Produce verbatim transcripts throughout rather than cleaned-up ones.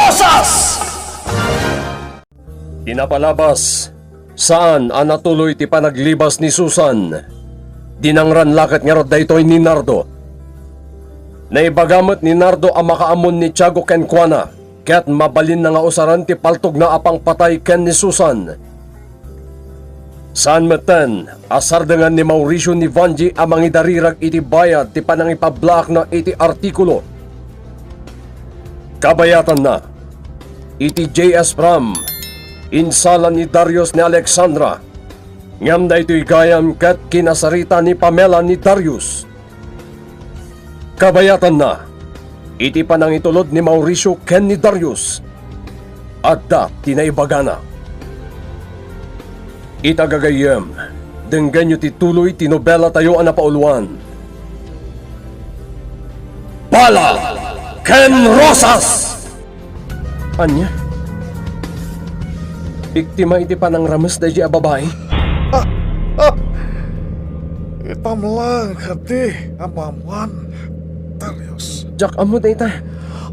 Rosas! Ti napalabas, saan a natuloy ti panaglibas ni Susan. Dinangran la ket ngarud daytoy ni Nardo. Naibaga met ni Nardo a makaammon ni Tiago kenkuana, ket mabalinna nga usaren ti paltogna a pangpatay ken ni Susan. Saan metten a sardengan ni Mauricio ni Vanji a mangidarirag iti bayad ti panangipablaakna iti artikulo. Kabayatanna, iti J S Prom, insala ni Darius ni Alexandra, ngem daytoy gayam ket kinasarita ni Pamela ni Darius. Kabayatanna, iti panangitulod ni Mauricio ken ni Darius, adda ti naibagana. Ita gagayyem, denggenyo ti tuloy ti nobelatayo a napauluan, Bala ken Rosas! Ania? Biktima iti panangrames daydi a babai? Ah! Ah! Itam lang kadi a maammoan, Darius. Diak ammo dayta.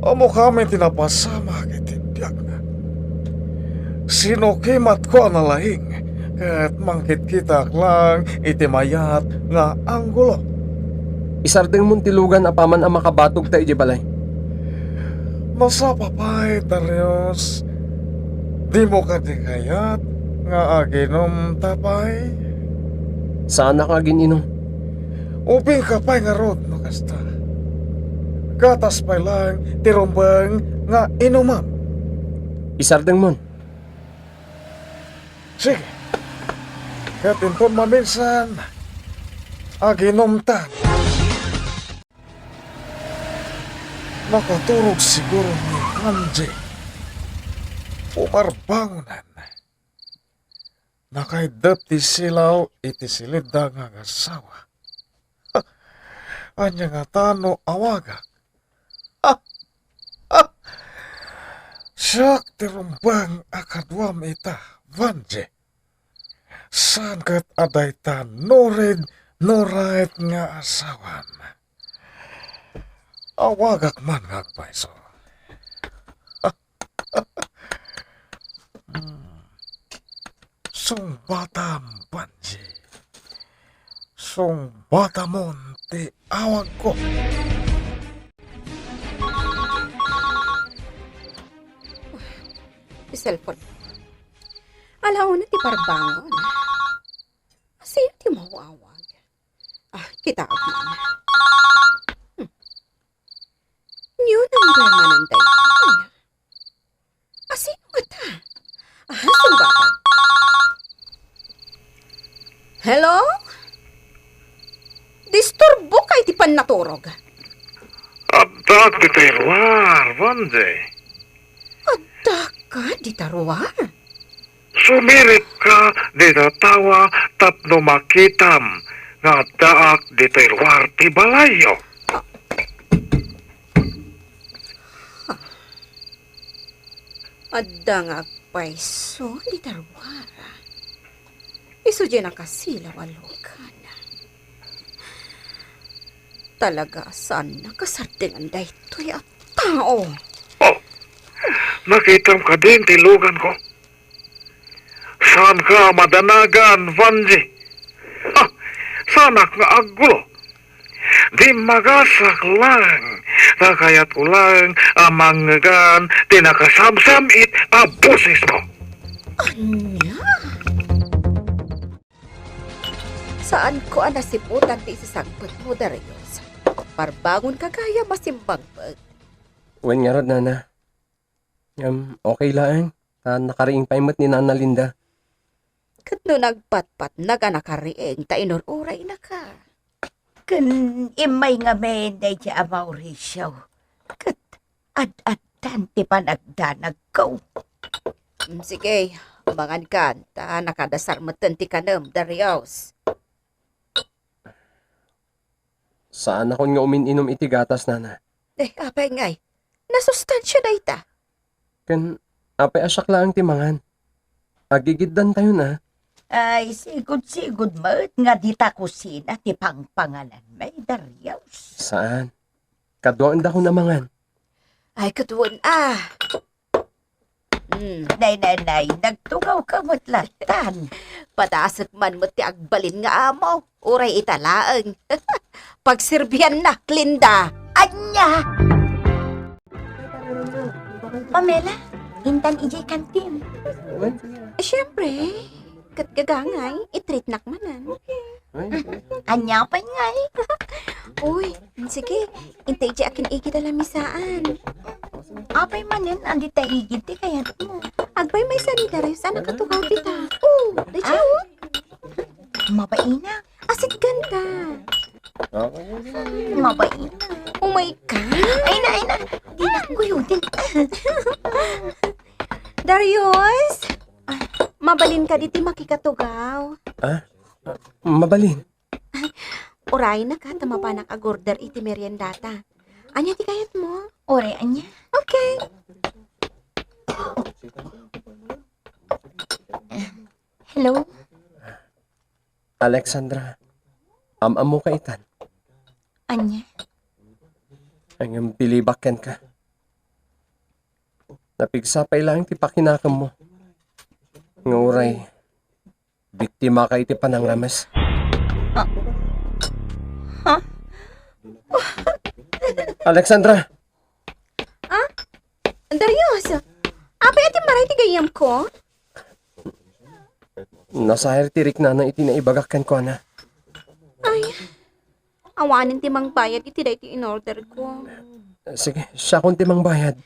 Ammokami ti napasamak iti biagna. Sinukimatko a nalaing ket mangkitkitaak lang iti mayat nga anggulo. Isardengmon ti lugan apaman a makabatogta idiay balay. Masapa pay, Darius. Dimo kadi kayat nga aginumta pay? Saanak nga agin-inum. Ubingka pay ngarud no kasta. Gatas pay laeng ti rumbeng nga inumem. Isardengmon. Sige. Ket inton maminsan, aginumtan. Nakaturog siguro ni Angie. Pumarbangonan. Nakaiddep ti silaw iti silidda nga agasawa. Ania ngata no awagak? Siak ti rumbeng a kaduam ita, Vanji. Saan ket a dayta nurid no right nga asawam. Awagak man nga agpayso. Hmm. Sungbatam, Panji. Sungbatamon ti awagko. Ti cellphone. Ala, una ti parbangon. Asino ti mawawag? Ah, kitaak man. Hmm. New number manen daytoy. Asino ngata? Ah, sungbatam. Hello? Disturbo kay ti pannaturog. Addaak ditoy ruar, Vanji. Adda ka dita ruar? Sumiripka dita tawa tapno makitam nga addaak ditoy ruar ti balayyo. Adda nga agpayso dita ruar. Isu diay nakasilaw a lugan. Talaga a saan a kasardengam daytoy a tao. Oh, nakitam kadin ti luganko? Saanka a madanagan, Vanji. Ah, saanak nga aggulo. Dimmagasak laeng, ta kayatko laeng a mangngegan ti nakasabsab-it a bosesmo. Ania? Saanko a nasiputan ti isisangpetmo, Darius. Parbangonka gayam a simmangpet. Wen ngarud, Nana. Ngem, okay laeng. Ta nakariing pay met ni Nana Linda. Ket no nagpatpatnag a nakariing ta inur-uraynaka. Ken immay ngamin daydi a Mauricio. Ket ad-addan ti panagdanagko. Mm, sige, mangankan, ta nakadasar metten ti kanem, Darius. Saanakon nga umin-inum iti gatas, Nana. Eh, apay ngay? Nasustansia dayta. Ken apay a siak laeng ti mangan? Agigiddantayon a. Ay, sigud-sigud met nga dita kusina ti pangpangananmi, Darius. Saan? Kaduaendakon a mangan. Ay, kaduaen a. Hmm, nay, nay, nay, nagtugaw ka met latan. Padasek man met ti agbalin nga amo. Uray ita laeng. Pagserbiannak, Linda. Ania? Pamela, intan idiay kantin. Siempre, ket gagangay, i-treatnak manen. Ania pay ngay? Uy, sige, intay idiay akin igid a lamisaan. Apay manen, adi ta igid ti kayatmo. Agbay maysa ni Darius a nakatugaw dita. Oh, daydiay, oh. Mabainak. Asit ganda. Mabainak. Oh my God. Ay na, ay na. Dinak guyodin. Darius, mabalin kadi ti makikatugaw? Ah? Mabalin. Uray na ka ta mapanak ag-order iti meriendata. Ania ti kayatmo? Uray, ania? Okay. Hello? Alexandra, am-ammo ka itan? Ania? Ngem pilibak kenka. Napigsa pay laeng ti pakinakemmo. Nga uray, biktima ka iti panangrames. Ah. Ha? Alexandra! Ah? Darius! Apay a timmaray ti gayyemko? Nasair ti riknana iti naibagak kenkuana. Ay, awanen ti mangbayad iti daytoy in-orderko. Sige, siakon ti mangbayad.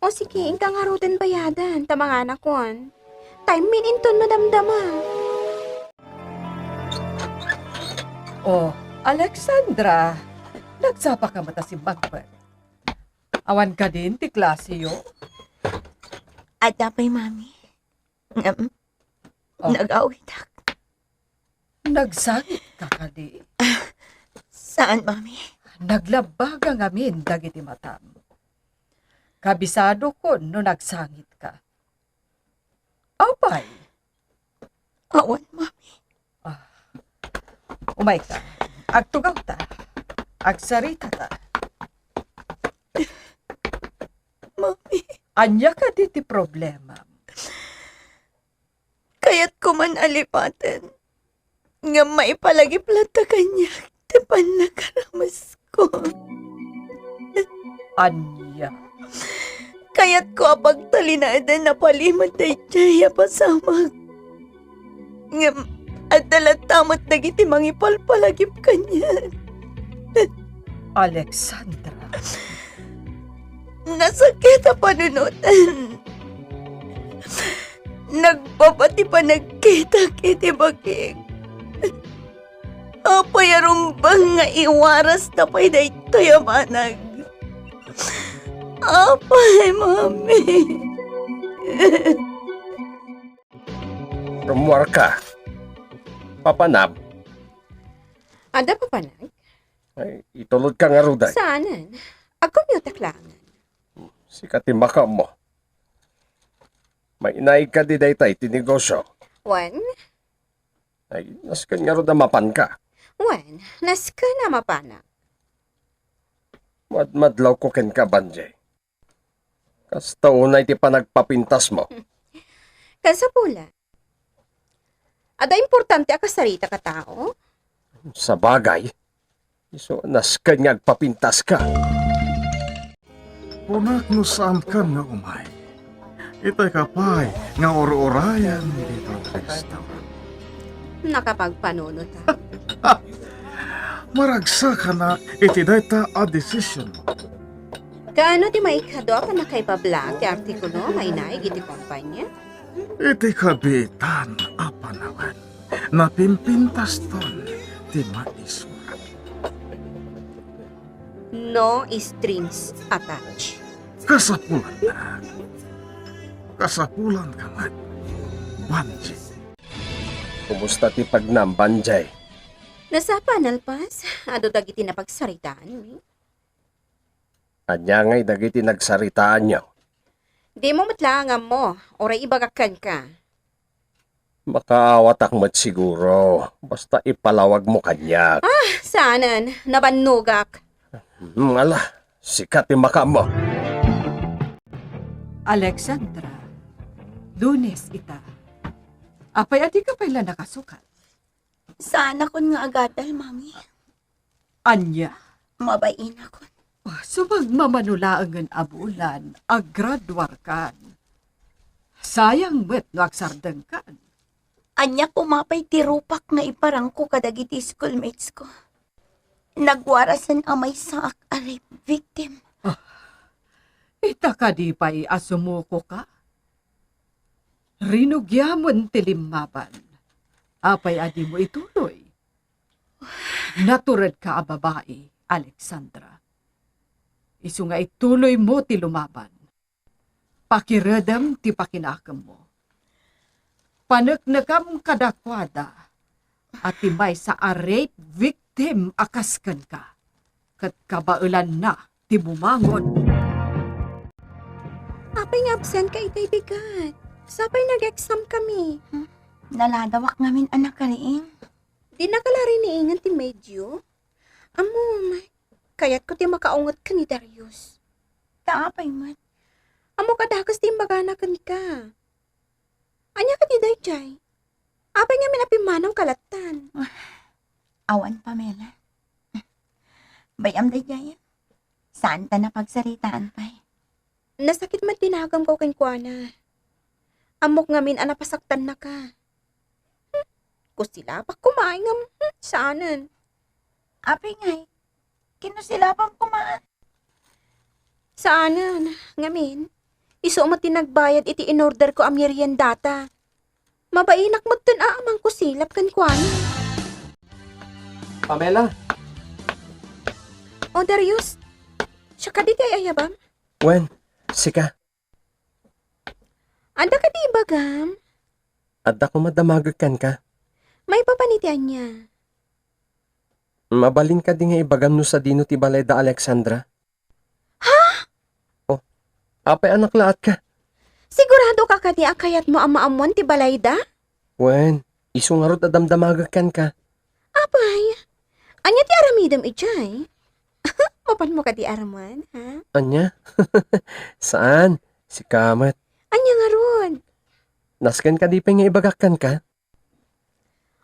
O sige, inka ngaruden bayadan, ta manganakon. Time min inton madamdama. O, Alexandra, nagsapa ka met a simmangpet. Awan kadin ti klaseyo? Adda pay, Mami. Ngem, Oh. Nag-awitak. Nagsangit ka kadi? Saan, Mami? Naglabbaga ngamin dagiti matam. Kabisadokon no nagsangit ka. Apay? Awan, Mami. Ah. Umayka. Agtugawta. Agsaritata. Mami. Ania kadi ti problema? Kayatko man a lipaten, ngem maipalagip latta kaniak ti pannakaramesko. Ania? Kayatko a pagtalinaeden a palimed daydiay a pasamak. Ngem adda latta met dagiti mangipalpalagip kaniak. Alexandra. Nasakit a panunoten. Nagbaba ti panagkitak iti bagik. Apay a rumbeng nga iwarasta pay daytoy a banag? Apay, Mami. Rummuarka. Papanam. Adda papanag? Ay, itulodka ngaruden. Saanen? Agkummutak laengen. Sika ti makaammo. Mainaig kadi dayta iti negosio? Wen? Ay, nasken ngarud a mapanka. Wen, nasken a mapanak. Madmadlawko kenka, Banjay. Kasta unay ti panagpapintasmo. Kasapulan. Adda importante a kasaritak a tao? Sabagay, isu a nasken nga agpapintaska. Kunak no saankan nga umay. Itay ka pay nga ur-urayan dita restaurant. Nakapagpanunot a. Maragsakanak iti dayta a decision. Kaano ti maikadu a pannakaipablaak ti artikulo a mainaig iti kompania? Iti kabiitan a panawen, napimpintaston ti maisurat. No strings attached. Kasapulannak. Kasapulanka met, Banji. Kumusta ti pagnam, Banjay? Nasapa, nalpas. Adu dagiti napagsaritaanmi. Ania ngay dagiti nagsaritaanyo? Dimo met laeng ammo, uray ibagak kenka. Makaawatak met siguro, basta ipalawagmo kaniak. Ah, saanen, nabannogak. Hmm, ala, sika ti makaammo. Alexandra, Lunes ita. Apay a dika pay la nakasukat? Saanakon nga agadal, Mami. Ania? Mabainakon. Oh, sumagmamano laengen a bulan, agraduarkan. Sayang met no agsardengkan. Ania koma pay ti rupak nga iparangko kadagiti schoolmates ko? Nagwarasen a maysaak a rape victim. Ah, ita kadi pay a sumuko ka? Rinugiamon ti limmaban. Apay a dimo ituloy? Natured ka a babai, Alexandra. Isu nga ituloy mo ti lumaban. Pakiredem ti pakinakemmo. Paneknekam kadakuada a ti maysa a rape victim a kas kenka, ket kabaelanna ti bumangon. Apay nga absent ka itay bigat? Sapay nag-exam kami. Hmm? Naladawak ngamin a nakariing. Di nakalariing ti medyo? Ammom, kayatko ti makaunget ken ni Darius. Ta apay met? Ammok a dakes ti imbagana kenka. Ania kadi daydiay? Apay ngamin a pimmanaw ka lattan? Awan, Pamela. Bay-am daydiay. Saan ta napagsaritaan pay? Nasakit met ti naganko kenkuana. Ammok ngamin a napasaktannaka. Hmm, kusilapak koma ngem, hmm, saanen. Apay ngay, kinusilapam koma. Saanen, ngamin, isu met ti nagbayad iti inorder ko a meriendata. Mabainak metten a mangkusilap kenkuana. Pamela? O, Darius, siak kadi ti ay-ayabam? Wen, sika. Adda kadi ibagam? Adda koma damagek kenka. Maipapan iti ania? Mabalin kadi nga ibagam no sadino ti balay da Alexandra? Ha? Oh, apay a naklaat ka? Sigurado ka kadi a kayatmo a maammuan ti balayda? Wen, isu ngarud a damdamagek kenka. Apay, ania ti aramidem idiay? Mapanmo kadi aramuen, ha? Ania? Saan? Sika met. Ania ngarud? Nasken kadi pay nga ibagak kenka?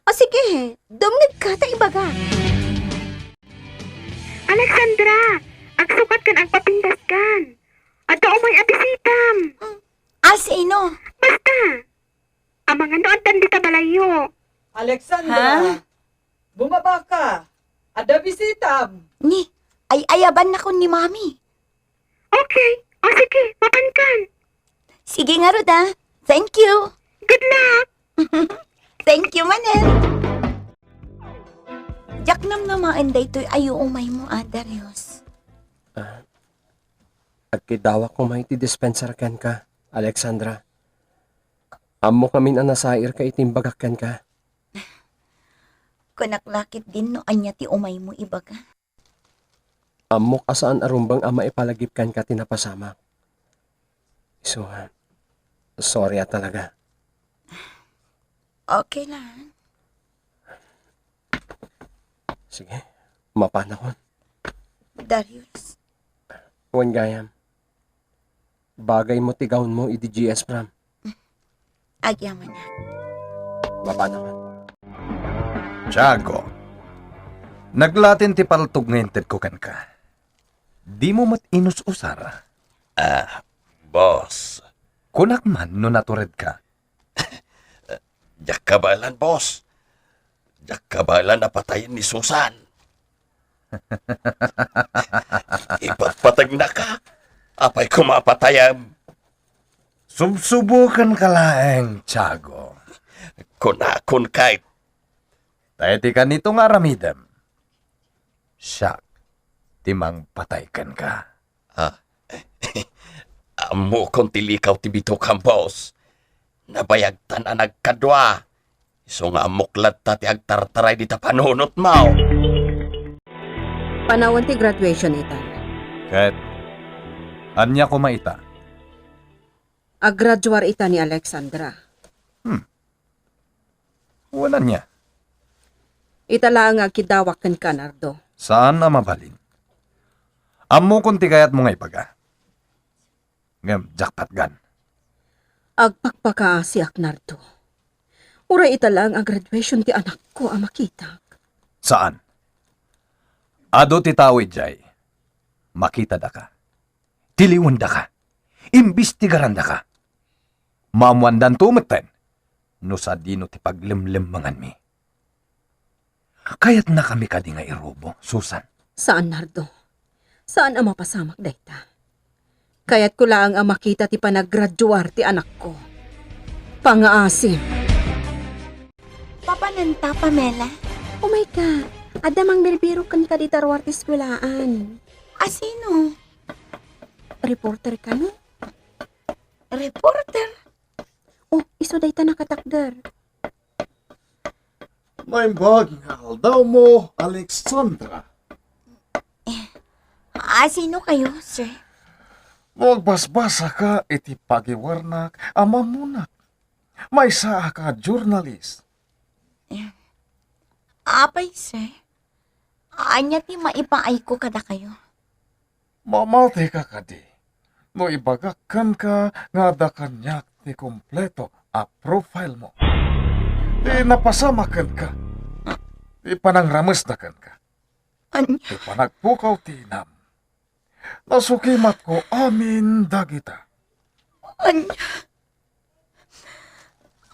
O sige, dumngegka ta ibagak. Alexandra, agsukat ken agpapindaskan. Adda umay a bisitam. Hmm. A sino? Basta. Amangan no addan dita balayyo. Alexandra, ha? Bumaba ka. Adda bisitam. Ni, ay-ayabannakon ni Mami. Okay. O sige, mapankan. Sige ngarud, ah. Thank you. Good luck. Thank you manen. Diak namnamaen daytoy a umaymo, ah, Darius. Ah, agkidawak koma iti dispenser kenka, Alexandra. Ammok ngamin a nasairka iti imbagak kenka. Kunak la ketdin no ania ti umaymo ibaga. Ammok a saan a rumbeng a maipalagip kenka ti napasamak. Isu nga, sorry a talaga. Okay lang. Sige, mapanakon. Darius. Wen gayam. Bagaymo ti gawnmo idi G S prom. Agyamanak. Mapanakon. Tiago, naglatin ti paltog nga intedko kenka. Dimo met inus-usar. Ah, boss. Kunak man no natured ka. Diak kabaelan, boss. Diak kabaelan a patayen ni Susan. Ipatpategnaka? Apay koma a patayem? Subsubokenka laeng, Tiago. Kunakon kay. Ta iti kanito nga aramidem, siak ti mangpatay kenka. Ah, ammokon ti likaw ti bitokam, boss. Nabayagtan a nagkadua. Isu nga ammok latta ti agtartaray dita panunotmo. Panawen ti graduation, Ethan. Ket, ania koma ita? Aggraduar ita ni Alexandra. Hmm. Wen ania? Ita laeng nga agkidawak kenka, Nardo. Saan a mabalin. Ammokon ti kayatmo nga ibaga. Ngem diak patgan. Agpakpakaasiak, Nardo. Uray ita laeng a graduation ti anakko a makitak. Saan? Adu ti tao idiay. Makitadaka. Tiliwendaka. Imbestigarandaka. Maammoandanto metten no sadino ti paglemlemmenganmi. Kayatnakami kadi nga irubo, Susan? Saan, Nardo. Saan a mapasamak dayta. Kayatko laeng a makita ti panagraduar ti anakko. Pangaasim. Papananta, Pamela? Umay ka. Adda mangbirbirok kenka dita ruar ti eskuelaan. A sino? Reporter kano? Reporter? Oh, isu dayta nakatakder. Naimbag nga aldawmo, Alexandra. A sino kayo, sir? No agbasbasaka iti pagiwarnak, ammonak. Maysaaka a journalist. Apay, sir? Ania ti maipaayko kadakayo? Mamatika kadi no ibagak kenka nga adda kaniak ti kompleto a profile mo? Ti napasamak kenka, ti panangramesna kenka, ania? Ti panagpukaw ti inam. Nasukimatko amin dagita. Ania?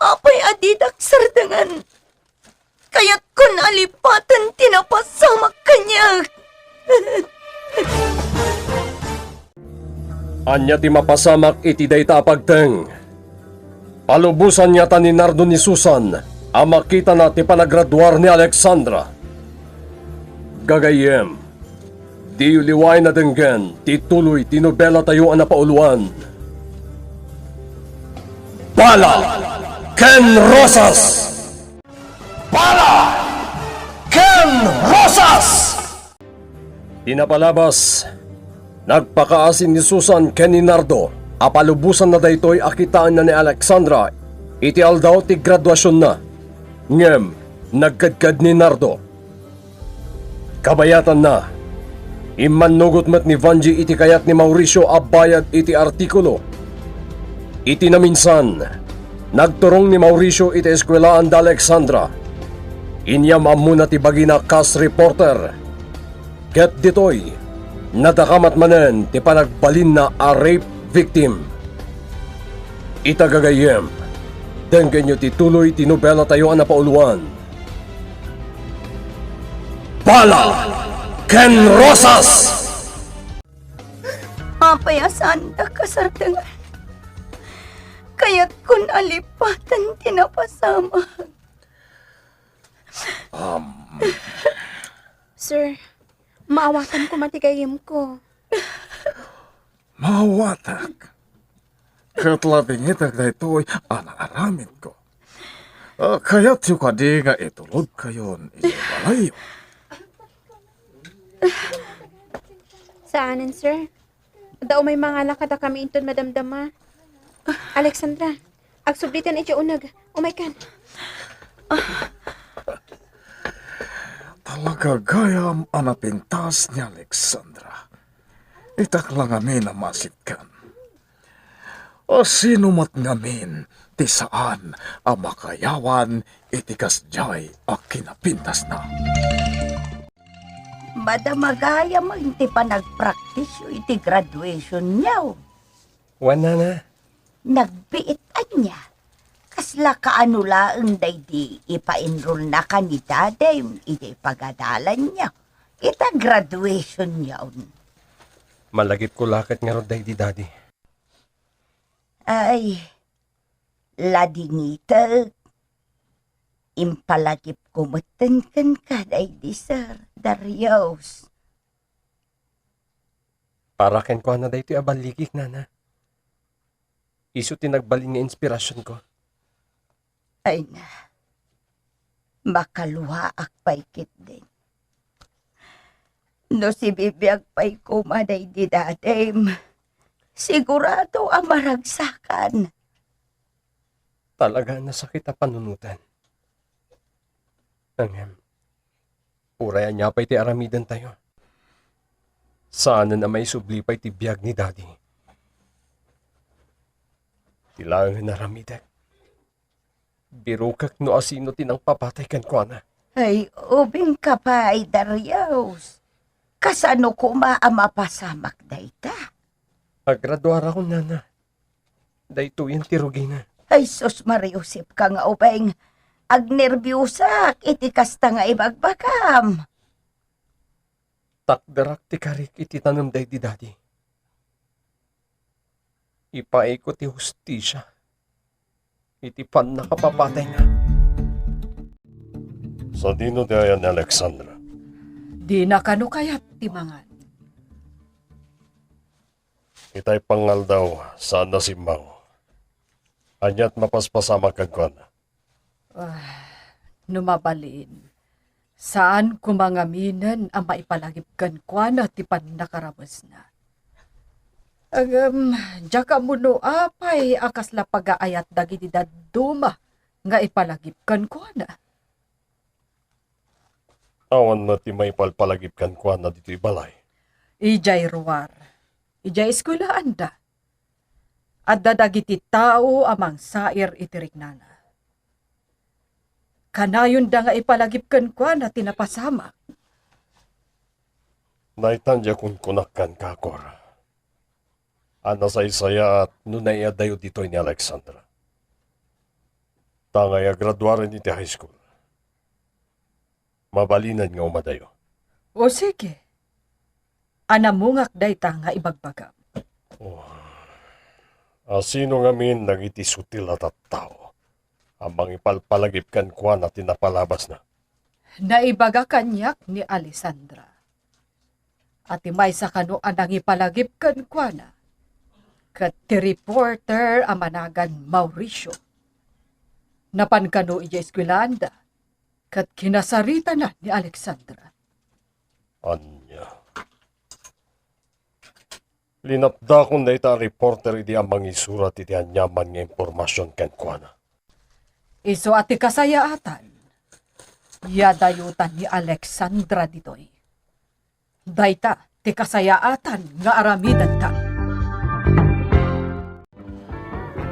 Apay a didak sardengan? Kayatkon a lipaten ti napasamak kaniak. Ania ti mapasamak iti dayta a pagteng? Palubosan ngata ni Nardo ni Susan a makitana ti panagraduar ni Alexandra. Gagayyem, diyo liwaen a denggen ti tuloy ti nobelatayo a napauluan, Bala ken Rosas! Bala ken Rosas! Ti napalabas, nagpakaasi ni Susan ken ni Nardo a palubosanna daytoy a kitaenna ni Alexandra iti aldaw ti graduasionna. Ngem nagkedked ni Nardo. Kabayatanna, immannugot met ni Vangie iti kayat ni Mauricio a bayad iti artikulo. Iti naminsan, nagturong ni Mauricio iti eskuelaan da Alexandra. Inyam-ammona ti bagina kas reporter. Ket ditoy, nadakamat manen ti panagbalinna a rape victim. Ita gagayyem, denggenyo ti tuloy ti nobelatayo a napauluan, Bala ken Rosas! Apay a saandak a sardengan? Kayatkon a lipaten ti napasamak. Um. Sir, maawatan koma ti gayyemko. Maawatak. Ket ladingitek daytoy a naaramidko. Ah, kayatyo kadi nga itulodkayon idiay balayyo? Saanen, sir. Adda umay mangala kadakami inton madamdama. Alexandra, agsublitan idiay uneg. Umaykan. Talaga gayam a napintas ni Alexandra. Itak la ngamin a masitkan. A sino met ngamin ti saan a makayawan iti kasdiay a kinapintasna? Madama gayam ti panagpraktisyo iti graduationyo. Wen, nana. Nagbiit ania? Kasla kaano laeng daydi ipaenrolnaka ni dadem iti pagadalanyo ita graduationyo? Malagipko la ket ngarud daydi, Daddy. Ay, ladingitek. Impalagipko metten kenka daydi, Sir Darius. Para kenkuana daytoy a balligik, nana. Isu ti nagbalin nga inspirasionko. Ay na, makaluaak pay ketdin. No sibibiag pay koma daydi dadim, sigurado a maragsakan. Talaga a nasakit a panunoten. Ngem, uray ania pay ti aramidentayo, saanen a maisubli pay ti biag ni Daddy. Daytoy laengen aramidek. Birokek no asino ti nangpapatay kenkuana. Ay, ubingka pay, Darius. Kasano koma a mapasamak dayta? Agraduarakon, nana. Daytoyen ti rugina. Ay, sus, mariusipka nga ubing. Agnerbiosak iti kasta nga ibagbagam. Takderak ti karik iti tanem daydi dadi. Ipaayko ti hustisia iti pannakapapatayna. Sadino ti ayan ni Alexandra? Dina kano kayat ti mangan. Itay pangaldaw, saan a simmang. Aniat mapaspasamak kenkuana? Ah, no mabalin, saan koma ngaminen a maipalagip kenkuana ti pannakaramusna. Ngem, diak ammo no apay a kasla pagaayat dagiti dadduma nga ipalagip kenkuana. Awan met ti maipalpalagip kenkuana ditoy balay. Idiay ruar, idiay eskuelaanda, adda dagiti tao a mangsair iti riknana. Kanayonda nga ipalagip kenkuana ti napasamak. Daytan diay kunkunak kenka, Cora, a nasaysayaat no naiadayo ditoy ni Alexandra. Ta ngay agraduaren iti high school, mabalinen nga umadayo. O sige. Anamungak dayta nga ibagbagam. Oh. Asino ngamin dagiti sutil a tattao a mangipalpalagip kenkuana ti napalabasna? Naibaga kaniak ni Alessandra a ti maysa kano a nangipalagip kenkuana ket ti reporter a managan Mauricio. Napan kano idiay eskuelaanda ket kinasaritana ni Alexandra. Ania? Linapdakon dayta a reporter idi a mangisurat iti aniaman nga impormasion kenkuana. Isu a ti kasayaatan, iadayota ni Alexandra ditoy. Dayta ti kasayaatan nga aramidenta.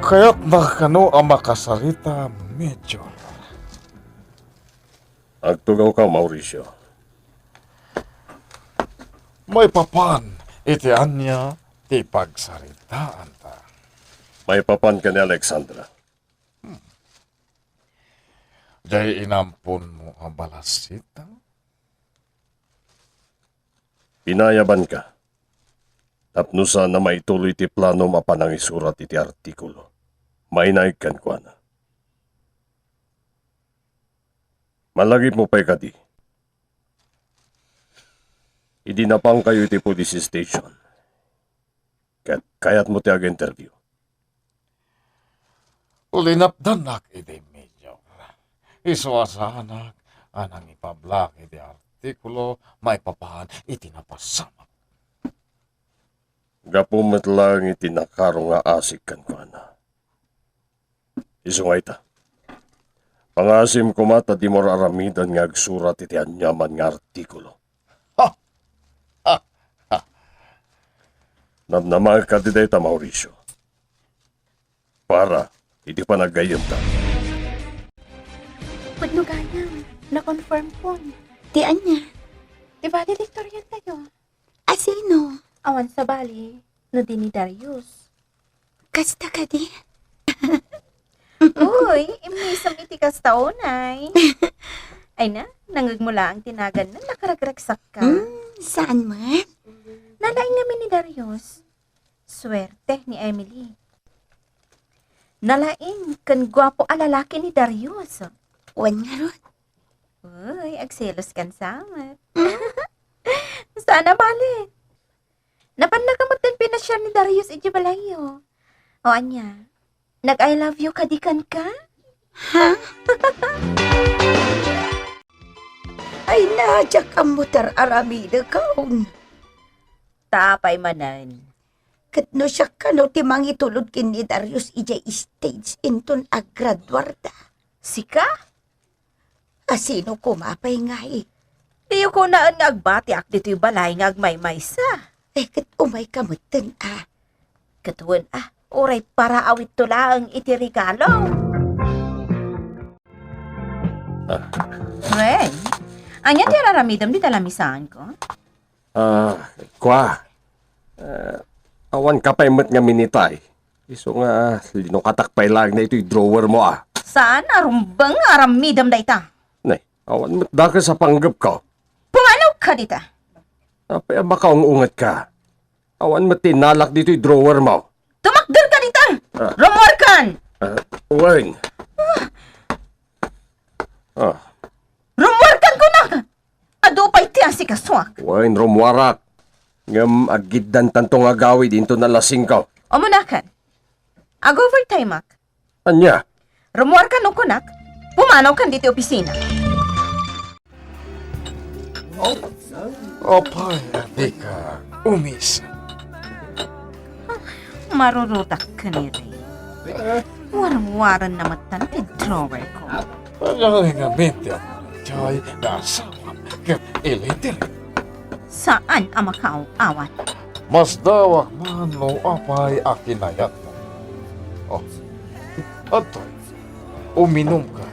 Kayatna kano a makasarita, Major. Agtugawka, Mauricio. Maipapan iti ania ti pagsaritaanta? Maipapan ken ni Alexandra. Hmm. Diay inamponmo a balasita? Pinayabanka tapno saan a maituloy ti planom a panangisurat iti artikulo. Mainaig kenkuana. Malagipmo pay kadi, idi napankayo iti police station, ket kayatmo ti ag-interview. Linapdannak idi, Major. Isu a saanak a nangipablak iti artikulo maipapan iti napasamak. Gapu met laeng iti nakaro nga asik kenkuana. Isu nga ita, pangaasim koma ta dimo ar-aramiden nga agsurat iti aniaman nga artikulo. Ha! Ha! Ha! Namnamaek kadi dayta, Mauricio, para iti panaggayyemta. Pudno gayam, na-confirm pon. Ti ania? Ti valedictorian tayo. Asino? Awan sabali, no di ni Darius. Kasta kadi? Uy, immisem iti kasta unay. Ay na, nangngegmo laeng ti naganna, nakaragragsakka. Hmm, saan met? Nalaing ngamin ni Darius. Suerte ni Emily. Nalaing ken guapo a lalaki ni Darius. Wen ngarud. Uy, agselos kan samet. Saan a bale. Napannaka met ti pinasiar ni Darius idiay balayyo. O ania, nag-I love you kadi kenka? Ha? Ay, na, diak ammo ti ar-aramidek. Ta apay manen? Ket no siak kano ti mangitulod ken ni Darius idiay stage inton aggraduarda? Sika? Asino koma pay ngay? Diyo kunaen nga agbatiak ditoy balay nga agmaymaysa. Eh, ket umayka metten a. Ket wen a, Uray paraawitto laeng iti regalo. Ah. Ray, ania ti araramidem dita lamisaanko? Ah, kua. Ah, awan ka pay met nga minitay. Isu nga linukatak pay laeng daytoy drawer mo, ah. Saan a rumbeng nga aramidem dayta? Nay, awan met dakes a panggepko. Pumanaw ka dita. Apay a makaung-unget ka? Awan met ti nalak ditoy drawer mo. Tumakder ka dita! Ah. Rummuarkan! Ah, wen. Ah. Rummuarkan kunak! Adu pay ti asikasuak. Wen, rummuarak. Ngem aggiddantanto nga agawid inton alas singko. Umunakan. Ag-overtime-ak. Ania? Rummuarkan no kunak. Pumanawkan ditoy opisina. Apay a dika umis? Marurutak ken iri. Warwarenna metten ti drawer ko. Ania nga mente a jay nga asawam ket ilitiri? Saan a makaaw-awat. Masdawak man no apay a kinayatmo. Oh, adtoy. Uminumka.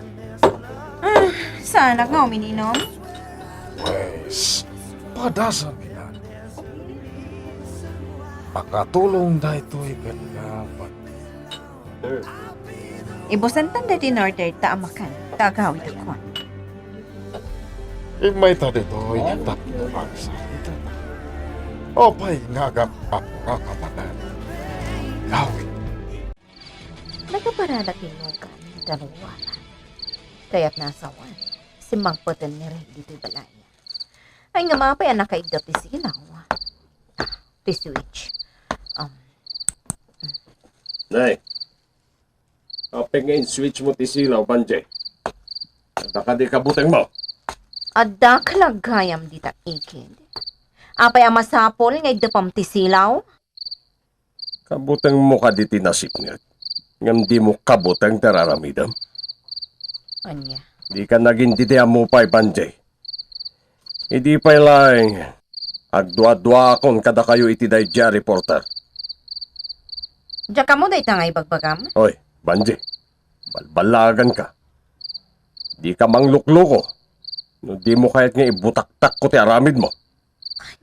Ah, saanak nga uminom? Pwes, padasam inan. Makatulong daytoy kenka, Pat. Ibusantan daytoy in-order ta a makan, ta agawid a kuan. Immayta ditoy tapno agsaritata. Apay nga agap-apura ka manen? Gawid. Nagaparanak ti nukan, Don Juan. Kayatna a sawen, simmangpeten ni Ray ditoy balay. Ay, ngem apay a nakaigda ti silaw? Ah, ti switch. Um. Nay, apay nga in-switch mo ti silaw, Banjay? Adda kadi kabutengmo? Adda kalagayam dita ikid. Apay a masapul nga iddepam ti silaw? Kabutengmo kadi ti nasipnget, ngem dimo kabuteng ti araramidem? Ania? Dika nagin didi a mupay, Banjay. Idi pay laeng, agdua-duaakon kadakayo iti daydi a reporter. Diak ammo dayta nga ibagbagam? Oy, Banjay, balballaaganka. Dika manglukluko no dimo kayat nga ibutaktakko ti aramidmo.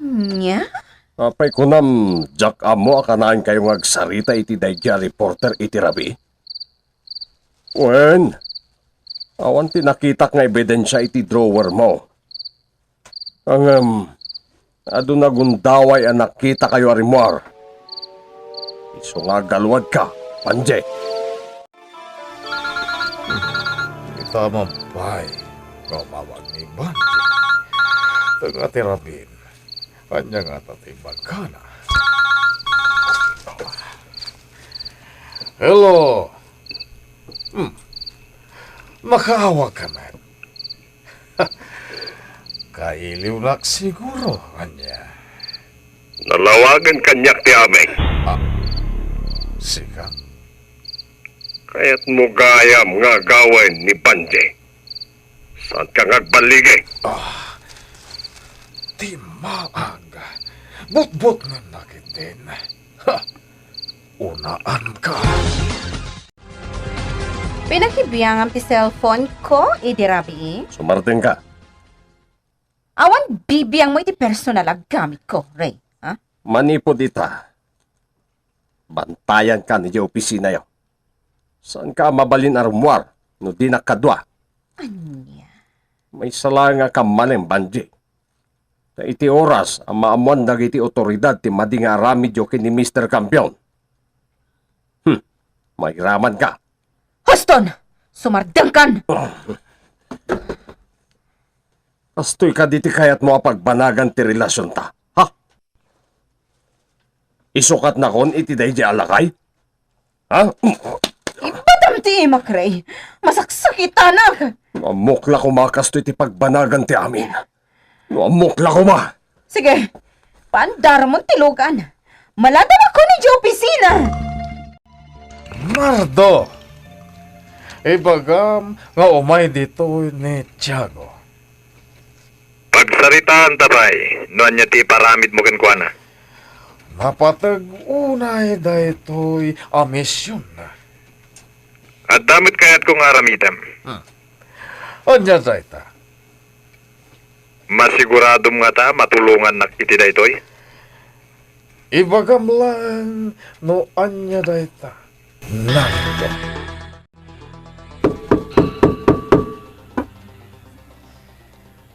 Ania? Apay kunam, diak ammo a kanaenkayo nga agsarita iti daydi a reporter iti rabii? Wen, awan ti nakitak nga ebidensia iti drawer mo. Ngem, adu nagundaway a nakitakayo a rimmuar. Isu nga agaluadka, Banjay. Ita man pay, nga umawag ni Banjay. Tengnga ti rabin. Ania ngata ti ibagana? Hello? Hmm. Makaawag ka met? Kailiwnak siguro, ania? Nalawagen kaniak ti aming. Ah, sika? Kayatmo gayam nga agawen ni Banjay? Saanka nga agballigi? Ah, ti maag. Butbutngennak iten. Ha! Unaanka. Pinakibiangam ti cellphone ko idi rabii. Sumartengka. Awan bibiangmo iti personal a gamitko, Ray, ha? Manipud ita, bantayanka idiay opisinayo. Saanka a mabalin a rummuar no dinak kadua. Ania? Maysa laeng a kammalem, Banji. Ta iti oras a maammoan dagiti otoridad ti madi nga aramidyo ken ni Mister Campion, hmm, mairamanka. Huston! Sumardengkan! Kastoy kadi ti kayatmo a pagbanagan ti relasionta, ha? Isukatnakon iti daydi a lakay? Ha? Ibatam ti imak, Ray. Masaksakitanak! No ammok la koma a kastoy ti pagbanagan ti amin. No ammok la koma! Sige, paandaramon ti lugan. Maladawakon idiay opisina! Mardo! Ibagam nga umay ditoy ni Tiago. Pagsaritaanta pay no ania ti iparamidmo kenkuana. Mapateg unay daytoy a misionna. Adda met kayatko nga aramidem. Hmm. Ania dayta? Masiguradom ngata matulongannak iti daytoy? Ibagam laeng no ania dayta, Nardo.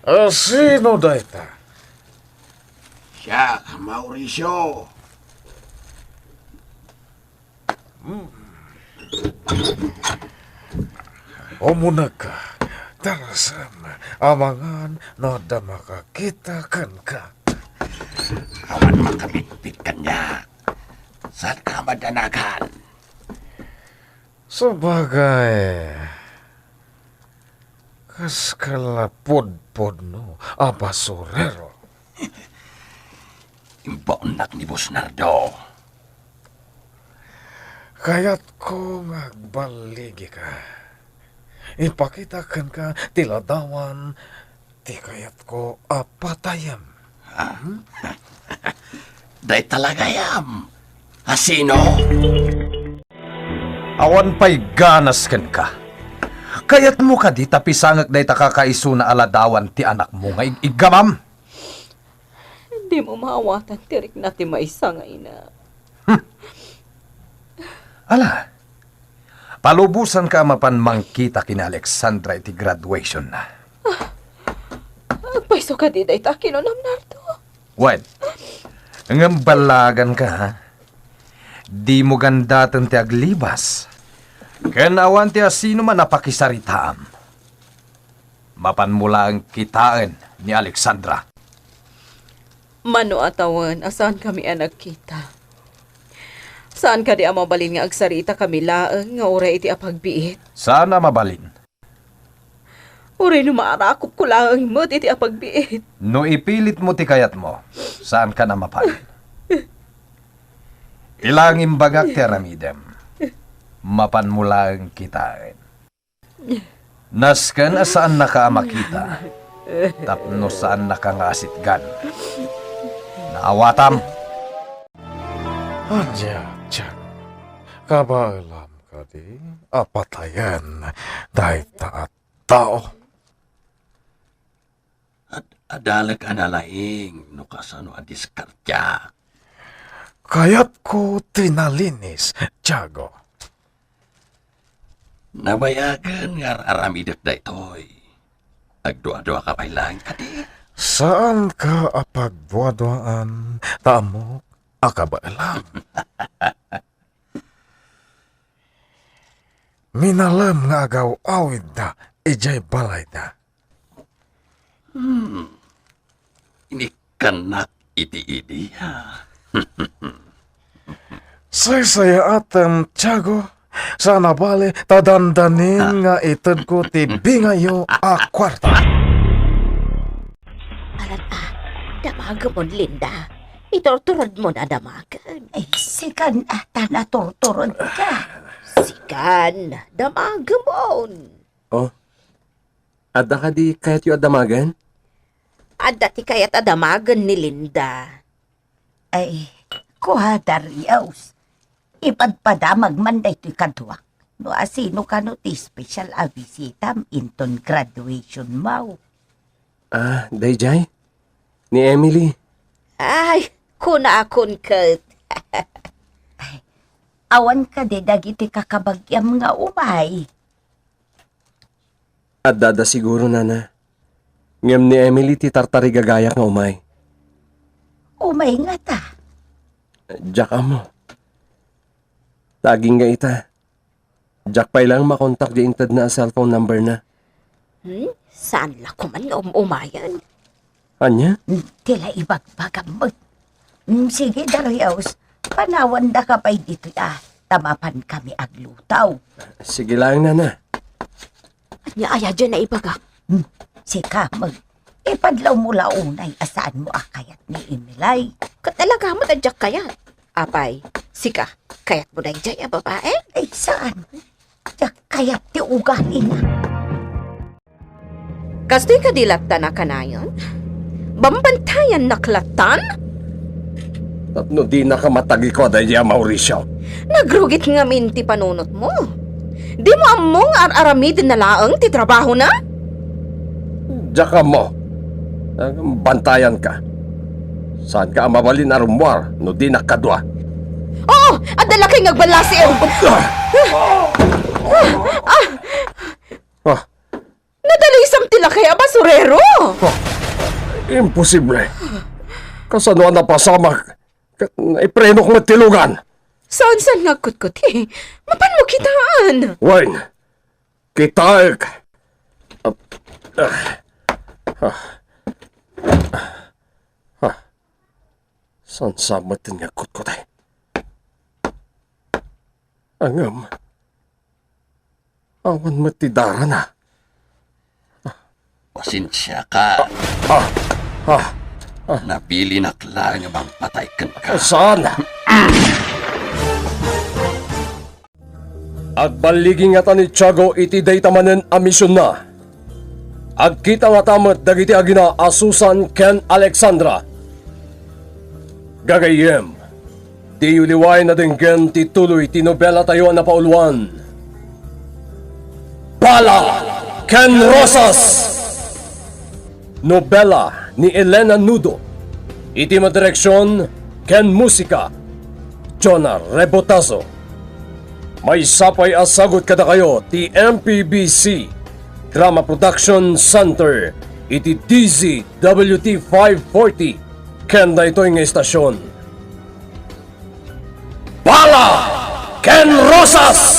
A, sino dayta? Siak, Mauricio. Hmm. Umunegka, darasem, amangan no adda makakita kenka. Awan makabitbit kaniak. Saanka madanagan? Sabagay, kaskala pudpudno a basurero. Imbaonnak ni Boss Nardo. Kayatko nga agballigika. Ipakita kenka ti ladawan ti kayatko a patayem. Ah. Dayta la gayam. A sino? Awan pay ganas kenka. Kayatmo kadi ta pisangek dayta kakaisuna a ladawan ti anakmo nga ig-iggamam? Dimo maawatan ti rikna ti maysa nga ina. Hmm. Ala, palubosanka a mapan mangkita ken ni Alexandra iti graduationna. Agpayso kadi dayta a kinunam, Nardo? Wen, ngem ballaganka, ha? Dimo gandaten ti aglibas. Ken awan ti asinoman a pakisaritaam. Mapanmo laeng kitaen ni Alexandra. Mano a tawen a saankami a nagkita. Saan kadi a mabalin nga agsaritakami laeng nga uray iti apagbiit? Saan a mabalin. Uray no maarakopko laeng met iti apagbiit. No ipilitmo ti kayatmo, saankan a mapan. Ti laeng imbagak ti aramidem. Mapanmo laeng kitaen. Nasken a saannaka a makita tapno saannaka nga asitgan. Naawatam. Ania, Tiago? Kabaelam kadi a patayen dayta a tao? Ad-, adalek a nalaing no kasano a diskartiak. Kayatko ti nalinis, Tiago. Nabayagen nga ar-aramidek daytoy. Agduaduaka pay laeng kadi? Saanka a pagduaduaan, ta ammok a kabaelam. Minalem nga agaw-awidda idiay balayda. Hmm. Inikkannak iti idiya. Saysayaatem, Tiago, saan a bale ta dandanin nga itedko ti bingayo a kuarta. Alan a, damagemon, Linda. Iturturodmon a damagen. Ay, sikan a ta naturturodka. Sikan, damagemon. Oh, adda kadi kayatyo a damagen? Adda ti kayat a damagen ni Linda. Ay, kua, Darius. Ipadpadamag man daytoy kaduak no asino kano ti special a visitam inton graduation mo. Ah, daydiay? Ni Emily? Ay, kunakon ket. Ay, awan kadi dagiti kakabagiam nga umay? Addada siguro, nana. Ngem ni Emily ti tartarigagayak nga umay. Umay ngata? Diak ammo. Ta agingga ita. Diak pay laeng makontak di intedna a cellphone number na. Hmm? Saan la koman nga um-umayen? Ania? Hmm, ti la ibagbagam met. Hmm, sige, Darius, panawandaka pay ditoy a, ta mapan kami aglutaw. Sige laeng, nana. Ania aya diay naibaga? Hmm, sika met. Ipadlawmo la unay a saanmo a kayat ni Emily. Ket talaga met a diak kayat. Apay, sika, kayatmo daydiay a babae? Ay, saan? Diak kayat ti ugalina. Kastoy kadi latta a kanayon? Bambantayannak lattan? Tapno dinaka matagikuda idiay a Mauricio. Nagrugit ngamin ti panunotmo. Dimo ammo nga ar-aramidenna laeng ti trabahona? Diak ammo. Bantayanka. Saanka a mabalin a rummuar no dinak kadua. Oo, adda lakay nga agballasiw. Ah! Nadalisam ti lakay a basurero! Ah, imposible. Kasano a napasamak? Ket naiprenok met ti lugan. Saan-saan nga agkutkuti. Mapanmo kitaan. Wen, kitaek. Ah, ah, ah, ah. Saan-saan met nga agkutkuti. Ngem, awan met ti darana. Pasensiaka. Ah, ah, ah. Nabilinak laeng a mangpatay kenka. Saan? Agballigi ngata ni Tiago iti dayta manen a misionna. Agkita ngata met dagiti agina a Susan ken Alexandra. Gagayyem, diyo liwaen a denggen ti tuloy ti nobelatayo a napauluan, Bala ken Rosas! Nobela ni Elena Nudo. Iti madireksion ken musika, Jonah Rebotazo. Maysa pay a sagut kadakayo ti M P B C Drama Production Center iti D Z W T five forty ken daytoy nga istasion. Bala ken Rosas!